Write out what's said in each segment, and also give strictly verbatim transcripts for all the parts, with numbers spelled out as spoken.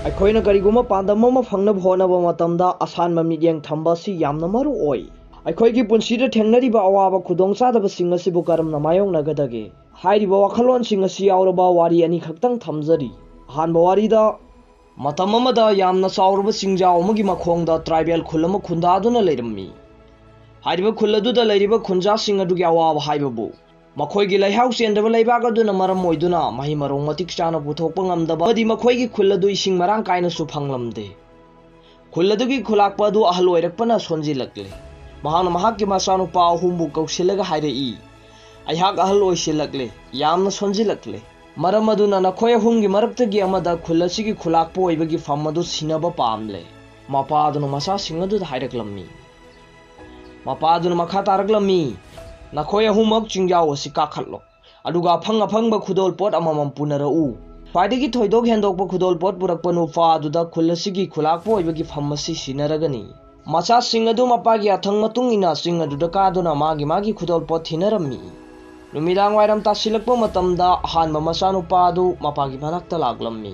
ꯑꯩꯈꯣꯏꯅ ꯀꯔꯤꯒꯨꯝꯕ ꯄꯥꯟꯗꯝ ꯑꯃ ꯐꯪꯅꯕ ꯍꯣꯠꯅꯕ ꯃꯇꯝꯗ ꯑꯁꯥꯟꯕ ꯃꯤꯠꯌꯦꯡ ꯊꯝꯕ ꯑꯁꯤ ꯌꯥꯝꯅ ꯃꯔꯨ ꯑꯣꯏ꯫ ꯑꯩꯈꯣꯏꯒꯤ ꯄꯨꯟꯁꯤꯗ ꯊꯦꯡꯅꯔꯤꯕ ꯑꯋꯥꯕ ꯈꯨꯗꯣꯡꯆꯥꯗꯕꯁꯤꯡ ꯑꯁꯤꯕꯨ ꯀꯔꯝꯅ ꯃꯥꯌꯣꯛꯅꯒꯗꯒꯦ? ꯍꯥꯏꯔꯤꯕ ꯋꯥꯈꯜꯂꯣꯟꯁꯤꯡ ꯑꯁꯤ ꯌꯥꯎꯔꯕ ꯋꯥꯔꯤ ꯑꯅꯤꯈꯛꯇꯪ ꯊꯝꯖꯔꯤ꯫ ꯑꯍꯥꯟꯕ ꯋꯥꯔꯤꯗ, ꯃꯇꯝ ꯑꯃꯗ ꯌꯥꯝꯅ ꯆꯥꯎꯔꯕ ꯆꯤꯡꯖꯥꯎ ꯑꯃꯒꯤ ꯃꯈꯣꯡꯗ ꯇ꯭ꯔꯥꯏꯕꯦꯜ ꯈꯨꯜ ꯑꯃ ꯈꯨꯟꯗꯥꯗꯨꯅ ꯂꯩꯔꯝꯃꯤ꯫ ꯍꯥꯏꯔꯤꯕ ꯈꯨꯜ ꯑꯗꯨꯗ ꯂꯩꯔꯤꯕ ꯈꯨꯟꯖꯥꯁꯤꯡ ꯑꯗꯨꯒꯤ ꯑꯋꯥꯕ ꯍꯥꯏꯕꯕꯨ ꯃꯈꯣꯏꯒꯤ ꯂꯩꯍꯥꯎ ꯆꯦꯟꯗꯕ ꯂꯩꯕꯥꯛ ꯑꯗꯨꯅ ꯃꯔꯝ ꯑꯣꯏꯗꯨꯅ ꯃꯍꯩ ꯃꯔꯣꯡ ꯃꯇꯤꯛ ꯆꯥꯅ ꯄꯨꯊꯣꯛꯄ ꯉꯝꯗꯕ ꯑꯃꯗꯤ ꯃꯈꯣꯏꯒꯤ ꯈꯨꯜ ꯑꯗꯨ ꯏꯁꯤꯡ ꯃꯔꯥꯡ ꯀꯥꯏꯅꯁꯨ ꯐꯪꯂꯝꯗꯦ꯫ ꯈꯨꯜ ꯑꯗꯨꯒꯤ ꯈꯨꯂꯥꯛꯄ ꯑꯗꯨ ꯑꯍꯜ ꯑꯣꯏꯔꯛꯄꯅ ꯁꯣꯟꯖꯤꯜꯂꯛꯂꯦ꯫ ꯃꯍꯥꯛꯅ ꯃꯍꯥꯛꯀꯤ ꯃꯆꯥꯅꯨꯄꯥ ꯑꯍꯨꯝꯕꯨ ꯀꯧꯁꯤꯜꯂꯒ ꯍꯥꯏꯔꯛꯏ, "ꯑꯩꯍꯥꯛ ꯑꯍꯜ ꯑꯣꯏꯁꯤꯜꯂꯛꯂꯦ, ꯌꯥꯝꯅ ꯁꯣꯟꯖꯤꯜꯂꯛꯂꯦ꯫ ꯃꯔꯝ ꯑꯗꯨꯅ ꯅꯈꯣꯏ ꯑꯍꯨꯝꯒꯤ ꯃꯔꯛꯇꯒꯤ ꯑꯃꯗ ꯈꯨꯜ ꯑꯁꯤꯒꯤ ꯈꯨꯂꯥꯛꯄ ꯑꯣꯏꯕꯒꯤ ꯐꯝ ꯑꯗꯨ ꯁꯤꯟꯅꯕ ꯄꯥꯝꯂꯦ꯫" ꯃꯄꯥ ꯑꯗꯨꯅ ꯃꯆꯥꯁꯤꯡ ꯑꯗꯨꯗ ꯍꯥꯏꯔꯛꯂꯝꯃꯤ꯫ ꯃꯄꯥ ꯑꯗꯨꯅ ꯃꯈꯥ ꯇꯥꯔꯛꯂꯝꯃꯤ, "ꯅꯈꯣꯏ ꯑꯍꯨꯝꯃꯛ ꯆꯤꯡꯖꯥꯎ ꯑꯁꯤ ꯀꯥꯈꯠꯂꯣ, ꯑꯗꯨꯒ ꯑꯐꯪ ꯑꯐꯪꯕ ꯈꯨꯗꯣꯜꯄꯣꯠ ꯑꯃꯃꯝ ꯄꯨꯅꯔꯛꯎ꯫ ꯈ꯭ꯋꯥꯏꯗꯒꯤ ꯊꯣꯏꯗꯣꯛ ꯍꯦꯟꯗꯣꯛꯄ ꯈꯨꯗꯣꯜꯄꯣꯠ ꯄꯨꯔꯛꯄ ꯅꯨꯄꯥ ꯑꯗꯨꯗ ꯈꯨꯜ ꯑꯁꯤꯒꯤ ꯈꯨꯂꯥꯛꯄ ꯑꯣꯏꯕꯒꯤ ꯐꯝ ꯑꯁꯤ ꯁꯤꯟꯅꯔꯒꯅꯤ꯫" ꯃꯆꯥꯁꯤꯡ ꯑꯗꯨ ꯃꯄꯥꯒꯤ ꯑꯊꯪ ꯃꯇꯨꯡ ꯏꯟꯅ ꯆꯤꯡ ꯑꯗꯨꯗ ꯀꯥꯗꯨꯅ ꯃꯥꯒꯤ ꯃꯥꯒꯤ ꯈꯨꯗꯣꯜꯄꯣꯠ ꯊꯤꯅꯔꯝꯃꯤ꯫ ꯅꯨꯃꯤꯗꯥꯡ ꯋꯥꯏꯔꯝ ꯇꯥꯁꯤꯜꯂꯛꯄ ꯃꯇꯝꯗ ꯑꯍꯥꯟꯕ ꯃꯆꯥꯅꯨꯄꯥ ꯑꯗꯨ ꯃꯄꯥꯒꯤ ꯃꯅꯥꯛꯇ ꯂꯥꯛꯂꯝꯃꯤ꯫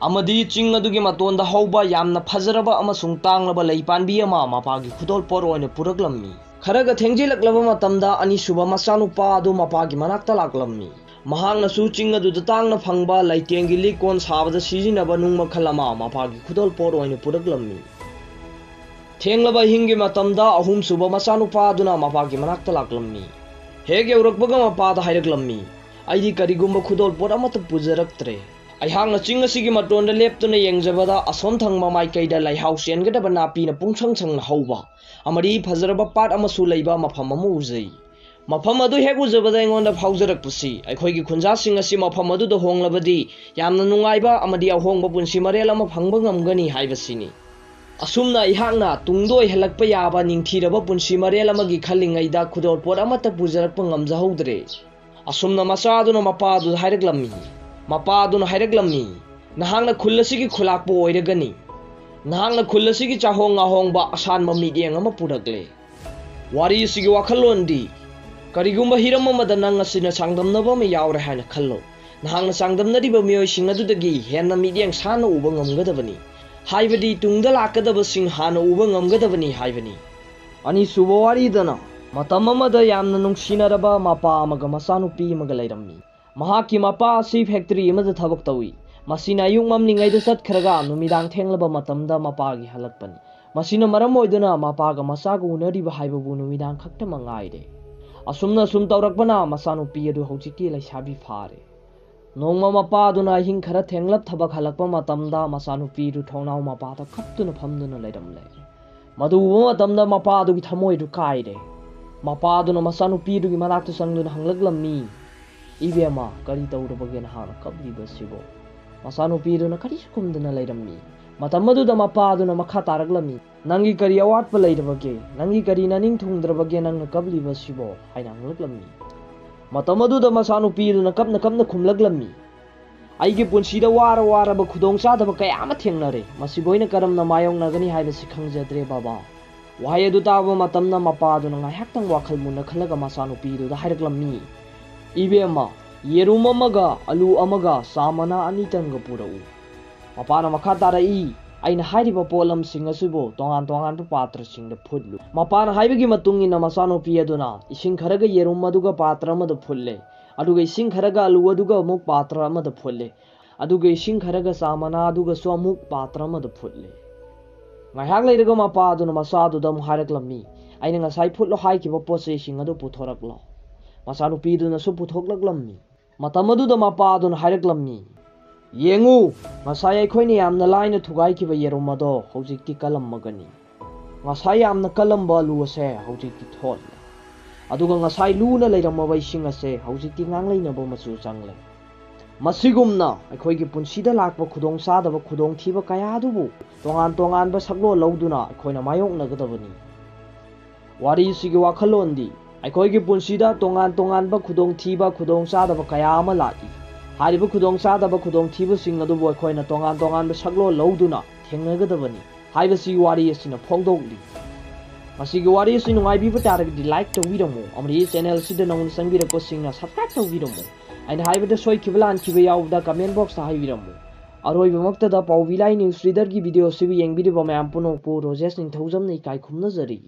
ꯑꯃꯗꯤ ꯆꯤꯡ ꯑꯗꯨꯒꯤ ꯃꯇꯣꯟꯗ ꯍꯧꯕ ꯌꯥꯝꯅ ꯐꯖꯔꯕ ꯑꯃꯁꯨꯡ ꯇꯥꯡꯂꯕ ꯂꯩ ꯄꯥꯟꯕꯤ ꯑꯃ ꯃꯄꯥꯒꯤ ꯈꯨꯗꯣꯜꯄꯣꯠ ꯑꯣꯏꯅ ꯄꯨꯔꯛꯂꯝꯃꯤ꯫ ꯈꯔꯒ ꯊꯦꯡꯖꯤꯜꯂꯛꯂꯕ ꯃꯇꯝꯗ ꯑꯅꯤꯁꯨꯕ ꯃꯆꯥꯅꯨꯄꯥ ꯑꯗꯨ ꯃꯄꯥꯒꯤ ꯃꯅꯥꯛꯇ ꯂꯥꯛꯂꯝꯃꯤ꯫ ꯃꯍꯥꯛꯅꯁꯨ ꯆꯤꯡ ꯑꯗꯨꯗ ꯇꯥꯡꯅ ꯐꯪꯕ ꯂꯩꯇꯦꯡꯒꯤ ꯂꯤꯛ ꯀꯣꯟ ꯁꯥꯕꯗ ꯁꯤꯖꯤꯟꯅꯕ ꯅꯨꯡ ꯃꯈꯜ ꯑꯃ ꯃꯄꯥꯒꯤ ꯈꯨꯗꯣꯜꯄꯣꯠ ꯑꯣꯏꯅ ꯄꯨꯔꯛꯂꯝꯃꯤ꯫ ꯊꯦꯡꯂꯕ ꯑꯍꯤꯡꯒꯤ ꯃꯇꯝꯗ ꯑꯍꯨꯝꯁꯨꯕ ꯃꯆꯥꯅꯨꯄꯥ ꯑꯗꯨꯅ ꯃꯄꯥꯒꯤ ꯃꯅꯥꯛꯇ ꯂꯥꯛꯂꯝꯃꯤ꯫ ꯍꯦꯛ ꯌꯧꯔꯛꯄꯒ ꯃꯄꯥꯗ ꯍꯥꯏꯔꯛꯂꯝꯃꯤ, "ꯑꯩꯗꯤ ꯀꯔꯤꯒꯨꯝꯕ ꯈꯨꯗꯣꯜꯄꯣꯠ ꯑꯃꯠꯇ ꯄꯨꯖꯔꯛꯇ꯭ꯔꯦ꯫ ꯑꯩꯍꯥꯛꯅ ꯆꯤꯡ ꯑꯁꯤꯒꯤ ꯃꯇꯣꯟꯗ ꯂꯦꯞꯇꯨꯅ ꯌꯦꯡꯖꯕꯗ ꯑꯁꯣꯝ ꯊꯪꯕ ꯃꯥꯏꯀꯩꯗ ꯂꯩꯍꯥꯎ ꯆꯦꯟꯒꯗꯕ ꯅꯥꯄꯤꯅ ꯄꯨꯡꯁꯪ ꯁꯪꯅ ꯍꯧꯕ ꯑꯃꯗꯤ ꯐꯖꯔꯕ ꯄꯥꯠ ꯑꯃꯁꯨ ꯂꯩꯕ ꯃꯐꯝ ꯑꯃ ꯎꯖꯩ꯫ ꯃꯐꯝ ꯑꯗꯨ ꯍꯦꯛ ꯎꯖꯕꯗ ꯑꯩꯉꯣꯟꯗ ꯐꯥꯎꯖꯔꯛꯄꯁꯤ, ꯑꯩꯈꯣꯏꯒꯤ ꯈꯨꯟꯖꯥꯁꯤꯡ ꯑꯁꯤ ꯃꯐꯝ ꯑꯗꯨꯗ ꯍꯣꯡꯂꯕꯗꯤ ꯌꯥꯝꯅ ꯅꯨꯡꯉꯥꯏꯕ ꯑꯃꯗꯤ ꯑꯍꯣꯡꯕ ꯄꯨꯟꯁꯤ ꯃꯔꯦꯜ ꯑꯃ ꯐꯪꯕ ꯉꯝꯒꯅꯤ ꯍꯥꯏꯕꯁꯤꯅꯤ꯫" ꯑꯁꯨꯝꯅ ꯑꯩꯍꯥꯛꯅ ꯇꯨꯡꯗ ꯑꯣꯏꯍꯜꯂꯛꯄ ꯌꯥꯕ ꯅꯤꯡꯊꯤꯔꯕ ꯄꯨꯟꯁꯤ ꯃꯔꯦꯜ ꯑꯃꯒꯤ ꯈꯜꯂꯤꯉꯩꯗ ꯈꯨꯗꯣꯜꯄꯣꯠ ꯑꯃꯠꯇ ꯄꯨꯖꯔꯛꯄ ꯉꯝꯖꯍꯧꯗ꯭ꯔꯦ꯫ ꯑꯁꯨꯝꯅ ꯃꯆꯥ ꯑꯗꯨꯅ ꯃꯄꯥ ꯑꯗꯨꯗ ꯍꯥꯏꯔꯛꯂꯝꯃꯤ꯫ ꯃꯄꯥ ꯑꯗꯨꯅ ꯍꯥꯏꯔꯛꯂꯝꯃꯤ, "ꯅꯍꯥꯛꯅ ꯈꯨꯜ ꯑꯁꯤꯒꯤ ꯈꯨꯂꯥꯛꯄ ꯑꯣꯏꯔꯒꯅꯤ꯫ ꯅꯍꯥꯛꯅ ꯈꯨꯜ ꯑꯁꯤꯒꯤ ꯆꯥꯍꯣꯡ ꯉꯥꯍꯣꯡꯕ ꯑꯁꯥꯟꯕ ꯃꯤꯠꯌꯦꯡ ꯑꯃ ꯄꯨꯔꯛꯂꯦ꯫" ꯋꯥꯔꯤ ꯑꯁꯤꯒꯤ ꯋꯥꯈꯜꯂꯣꯟꯗꯤ, ꯀꯔꯤꯒꯨꯝꯕ ꯍꯤꯔꯝ ꯑꯃꯗ ꯅꯪ ꯑꯁꯤꯅ ꯆꯥꯡꯗꯝꯅꯕ ꯑꯃ ꯌꯥꯎꯔꯦ ꯍꯥꯏꯅ ꯈꯜꯂꯣ꯫ ꯅꯍꯥꯛꯅ ꯆꯥꯡꯗꯝꯅꯔꯤꯕ ꯃꯤꯑꯣꯏꯁꯤꯡ ꯑꯗꯨꯗꯒꯤ ꯍꯦꯟꯅ ꯃꯤꯠꯌꯦꯡ ꯁꯥꯟꯅ ꯎꯕ ꯉꯝꯒꯗꯕꯅꯤ, ꯍꯥꯏꯕꯗꯤ ꯇꯨꯡꯗ ꯂꯥꯛꯀꯗꯕꯁꯤꯡ ꯍꯥꯟꯅ ꯎꯕ ꯉꯝꯒꯗꯕꯅꯤ ꯍꯥꯏꯕꯅꯤ꯫ ꯑꯅꯤꯁꯨꯕ ꯋꯥꯔꯤꯗꯅ, ꯃꯇꯝ ꯑꯃꯗ ꯌꯥꯝꯅ ꯅꯨꯡꯁꯤꯅꯔꯕ ꯃꯄꯥ ꯑꯃꯒ ꯃꯆꯥꯅꯨꯄꯤ ꯑꯃꯒ ꯂꯩꯔꯝꯃꯤ꯫ ꯃꯍꯥꯛꯀꯤ ꯃꯄꯥ ꯑꯁꯤ ꯐꯦꯛꯇꯔꯤ ꯑꯃꯗ ꯊꯕꯛ ꯇꯧꯏ꯫ ꯃꯁꯤꯅ ꯑꯌꯨꯛ ꯃꯝꯂꯤꯉꯩꯗ ꯆꯠꯈ꯭ꯔꯒ ꯅꯨꯃꯤꯗꯥꯡ ꯊꯦꯡꯂꯕ ꯃꯇꯝꯗ ꯃꯄꯥꯒꯤ ꯍꯜꯂꯛꯄꯅꯤ꯫ ꯃꯁꯤꯅ ꯃꯔꯝ ꯑꯣꯏꯗꯨꯅ ꯃꯄꯥꯒ ꯃꯆꯥꯒ ꯎꯅꯔꯤꯕ ꯍꯥꯏꯕꯕꯨ ꯅꯨꯃꯤꯗꯥꯡ ꯈꯛꯇꯃꯛ ꯉꯥꯏꯔꯦ꯫ ꯑꯁꯨꯝꯅ ꯁꯨꯝ ꯇꯧꯔꯛꯄꯅ ꯃꯆꯥꯅꯨꯄꯤ ꯑꯗꯨ ꯍꯧꯖꯤꯛꯇꯤ ꯂꯩꯁꯥꯕꯤ ꯐꯥꯔꯦ꯫ ꯅꯣꯡꯃ ꯃꯄꯥꯗꯨꯅ ꯑꯍꯤꯡ ꯈꯔ ꯊꯦꯡꯂꯞ ꯊꯕꯛ ꯍꯜꯂꯛꯄ ꯃꯇꯝꯗ ꯃꯆꯥꯅꯨꯄꯤꯗꯨ ꯊꯣꯡꯅꯥꯎ ꯃꯄꯥꯗ ꯀꯞꯇꯨꯅ ꯐꯝꯗꯨꯅ ꯂꯩꯔꯝꯂꯦ꯫ ꯃꯗꯨ ꯎꯕ ꯃꯇꯝꯗ ꯃꯄꯥꯗꯨꯒꯤ ꯊꯃꯣꯏꯗꯨ ꯀꯥꯏꯔꯦ꯫ ꯃꯄꯥꯗꯨꯅ ꯃꯆꯥꯅꯨꯄꯤꯗꯨꯒꯤ ꯃꯅꯥꯛꯇ ꯆꯪꯗꯨꯅ ꯍꯪꯂꯛꯂꯝꯃꯤ, "ꯏꯕꯦꯝꯃ, ꯀꯔꯤ ꯇꯧꯔꯕꯒꯦ ꯅꯍꯥꯛꯅ ꯀꯞꯂꯤꯕꯁꯤꯕꯣ?" ꯃꯆꯥꯅꯨꯄꯤꯗꯨꯅ ꯀꯔꯤꯁꯨ ꯈꯨꯝꯗꯨꯅ ꯂꯩꯔꯝꯃꯤ꯫ ꯃꯇꯝ ꯑꯗꯨꯗ ꯃꯄꯥꯗꯨꯅ ꯃꯈꯥ ꯇꯥꯔꯛꯂꯝꯃꯤ, "ꯅꯪꯒꯤ ꯀꯔꯤ ꯑꯋꯥꯠꯄ ꯂꯩꯔꯕꯒꯦ? ꯅꯪꯒꯤ ꯀꯔꯤ ꯅꯅꯤꯡ ꯊꯨꯡꯗ꯭ꯔꯕꯒꯦ ꯅꯪꯅ ꯀꯞꯂꯤꯕꯁꯤꯕꯣ?" ꯍꯥꯏꯅ ꯍꯪꯂꯛꯂꯝꯃꯤ꯫ ꯃꯇꯝ ꯑꯗꯨꯗ ꯃꯆꯥꯅꯨꯄꯤꯗꯨꯅ ꯀꯞꯅ ꯀꯞꯅ ꯈꯨꯝꯂꯛꯂꯝꯃꯤ, "ꯑꯩꯒꯤ ꯄꯨꯟꯁꯤꯗ ꯋꯥꯔ ꯋꯥꯔꯕ ꯈꯨꯗꯣꯡꯆꯥꯗꯕ ꯀꯌꯥ ꯑꯃ ꯊꯦꯡꯅꯔꯦ꯫ ꯃꯁꯤꯕꯨ ꯑꯩꯅ ꯀꯔꯝꯅ ꯃꯥꯌꯣꯛꯅꯒꯅꯤ ꯍꯥꯏꯕꯁꯤ ꯈꯪꯖꯗ꯭ꯔꯦ ꯕꯕꯥ꯫" ꯋꯥꯍꯩ ꯑꯗꯨ ꯇꯥꯕ ꯃꯇꯝꯗ ꯃꯄꯥꯗꯨꯅ ꯉꯥꯏꯍꯥꯛꯇꯪ ꯋꯥꯈꯜ ꯃꯨꯟꯅ ꯈꯜꯂꯒ ꯃꯆꯥꯅꯨꯄꯤꯗꯨꯗ ꯍꯥꯏꯔꯛꯂꯝꯃꯤ, "ꯏꯕꯦꯝꯃ, ꯌꯦꯔꯨꯝ ꯑꯃꯒ ꯑꯂꯨ ꯑꯃꯒ ꯆꯥ ꯃꯅꯥ ꯑꯅꯤꯇꯪꯒ ꯄꯨꯔꯛꯎ꯫" ꯃꯄꯥꯅ ꯃꯈꯥ ꯇꯥꯔꯛꯏ, "ꯑꯩꯅ ꯍꯥꯏꯔꯤꯕ ꯄꯣꯠꯂꯝꯁꯤꯡ ꯑꯁꯤꯕꯨ ꯇꯣꯉꯥꯟ ꯇꯣꯉꯥꯟꯕ ꯄꯥꯇ꯭ꯔꯁꯤꯡꯗ ꯐꯨꯠꯂꯨ꯫" ꯃꯄꯥꯅ ꯍꯥꯏꯕꯒꯤ ꯃꯇꯨꯡ ꯏꯟꯅ ꯃꯆꯥꯅꯨꯄꯤ ꯑꯗꯨꯅ ꯏꯁꯤꯡ ꯈꯔꯒ ꯌꯦꯔꯨꯝ ꯑꯗꯨꯒ ꯄꯥꯇ꯭ꯔ ꯑꯃꯗ ꯐꯨꯠꯂꯦ꯫ ꯑꯗꯨꯒ ꯏꯁꯤꯡ ꯈꯔꯒ ꯑꯂꯨ ꯑꯗꯨꯒ ꯑꯃꯨꯛ ꯄꯥꯇ꯭ꯔ ꯑꯃꯗ ꯐꯨꯠꯂꯦ꯫ ꯑꯗꯨꯒ ꯏꯁꯤꯡ ꯈꯔꯒ ꯆꯥ ꯃꯅꯥ ꯑꯗꯨꯒꯁꯨ ꯑꯃꯨꯛ ꯄꯥꯇ꯭ꯔ ꯑꯃꯗ ꯐꯨꯠꯂꯦ꯫ ꯉꯥꯏꯍꯥꯛ ꯂꯩꯔꯒ ꯃꯄꯥ ꯑꯗꯨꯅ ꯃꯆꯥꯗꯨꯗ ꯑꯃꯨꯛ ꯍꯥꯏꯔꯛꯂꯝꯃꯤ, "ꯑꯩꯅ ꯉꯁꯥꯏ ꯐꯨꯠꯂꯣ ꯍꯥꯏꯈꯤꯕ ꯄꯣꯠ ꯆꯩꯁꯤꯡ ꯑꯗꯨ ꯄꯨꯊꯣꯔꯛꯂꯣ꯫" ꯃꯆꯥꯅꯨꯄꯤꯗꯨꯅꯁꯨ ꯄꯨꯊꯣꯛꯂꯛꯂꯝꯃꯤ꯫ ꯃꯇꯝ ꯑꯗꯨꯗ ꯃꯄꯥ ꯑꯗꯨꯅ ꯍꯥꯏꯔꯛꯂꯝꯃꯤ, "ꯌꯦꯡꯉꯨ, ꯉꯁꯥꯏ ꯑꯩꯈꯣꯏꯅ ꯌꯥꯝꯅ ꯂꯥꯏꯅ ꯊꯨꯒꯥꯏꯈꯤꯕ ꯌꯦꯔꯨꯝ ꯑꯗꯣ ꯍꯧꯖꯤꯛꯇꯤ ꯀꯜꯂꯝꯃꯒꯅꯤ꯫ ꯉꯁꯥꯏ ꯌꯥꯝꯅ ꯀꯜꯂꯝꯕ ꯑꯂꯨ ꯑꯁꯦ ꯍꯧꯖꯤꯛꯇꯤ ꯊꯣꯠꯂꯦ꯫ ꯑꯗꯨꯒ ꯉꯁꯥꯏ ꯂꯨꯅ ꯂꯩꯔꯝꯃꯕ ꯏꯁꯤꯡ ꯑꯁꯦ ꯍꯧꯖꯤꯛꯇꯤ ꯉꯥꯡꯂꯩꯅꯕ ꯃꯆꯨ ꯆꯪꯂꯦ꯫ ꯃꯁꯤꯒꯨꯝꯅ ꯑꯩꯈꯣꯏꯒꯤ ꯄꯨꯟꯁꯤꯗ ꯂꯥꯛꯄ ꯈꯨꯗꯣꯡꯆꯥꯗꯕ, ꯈꯨꯗꯣꯡꯊꯤꯕ ꯀꯌꯥ ꯑꯗꯨꯕꯨ ꯇꯣꯉꯥꯟ ꯇꯣꯉꯥꯟꯕ ꯁꯛꯂꯣꯟ ꯂꯧꯗꯨꯅ ꯑꯩꯈꯣꯏꯅ ꯃꯥꯌꯣꯛꯅꯒꯗꯕꯅꯤ꯫" ꯋꯥꯔꯤꯁꯤꯒꯤ ꯋꯥꯈꯜꯂꯣꯟꯗꯤ, ꯑꯩꯈꯣꯏꯒꯤ ꯄꯨꯟꯁꯤꯗ ꯇꯣꯉꯥꯟ ꯇꯣꯉꯥꯟꯕ ꯈꯨꯗꯣꯡꯊꯤꯕ, ꯈꯨꯗꯣꯡꯆꯥꯗꯕ ꯀꯌꯥ ꯑꯃ ꯂꯥꯛꯏ꯫ ꯍꯥꯏꯔꯤꯕ ꯈꯨꯗꯣꯡꯆꯥꯗꯕ, ꯈꯨꯗꯣꯡꯊꯤꯕꯁꯤꯡ ꯑꯗꯨꯕꯨ ꯑꯩꯈꯣꯏꯅ ꯇꯣꯉꯥꯟ ꯇꯣꯉꯥꯟꯕ ꯁꯛꯂꯣꯟ ꯂꯧꯗꯨꯅ ꯊꯦꯡꯅꯒꯗꯕꯅꯤ ꯍꯥꯏꯕꯁꯤ ꯋꯥꯔꯤ ꯑꯁꯤꯅ ꯐꯣꯡꯗꯣꯛꯂꯤ꯫ ꯃꯁꯤꯒꯤ ꯋꯥꯔꯤ ꯑꯁꯤ ꯅꯨꯡꯉꯥꯏꯕꯤꯕ ꯇꯥꯔꯒꯗꯤ like ꯇꯧꯕꯤꯔꯝꯃꯨ, ꯑꯃꯗꯤ ꯆꯦꯅꯦꯜ ꯑꯁꯤꯗ ꯅꯧꯅ ꯆꯪꯕꯤꯔꯛꯄꯁꯤꯡꯅ subscribe ꯇꯧꯕꯤꯔꯝꯃꯨ꯫ ꯑꯩꯅ ꯍꯥꯏꯕꯗ ꯁꯣꯏꯈꯤꯕ ꯂꯥꯟꯈꯤꯕ ꯌꯥꯎꯕꯗ comment boxꯇ ꯍꯥꯏꯕꯤꯔꯝꯃꯨ꯫ ꯑꯔꯣꯏꯕꯃꯛꯇꯗ ꯄꯥꯎꯕꯤ ꯂꯥꯏ news readerꯒꯤ video ꯑꯁꯤꯕꯨ ꯌꯦꯡꯕꯤꯔꯤꯕ ꯃꯌꯥꯝ ꯄꯨꯝꯅꯃꯛꯄꯨ ꯔꯣꯖꯦꯁ ꯅꯤꯡꯊꯧꯖꯝꯅ ꯏꯀꯥꯏ ꯈꯨꯝꯅꯖꯔꯤ꯫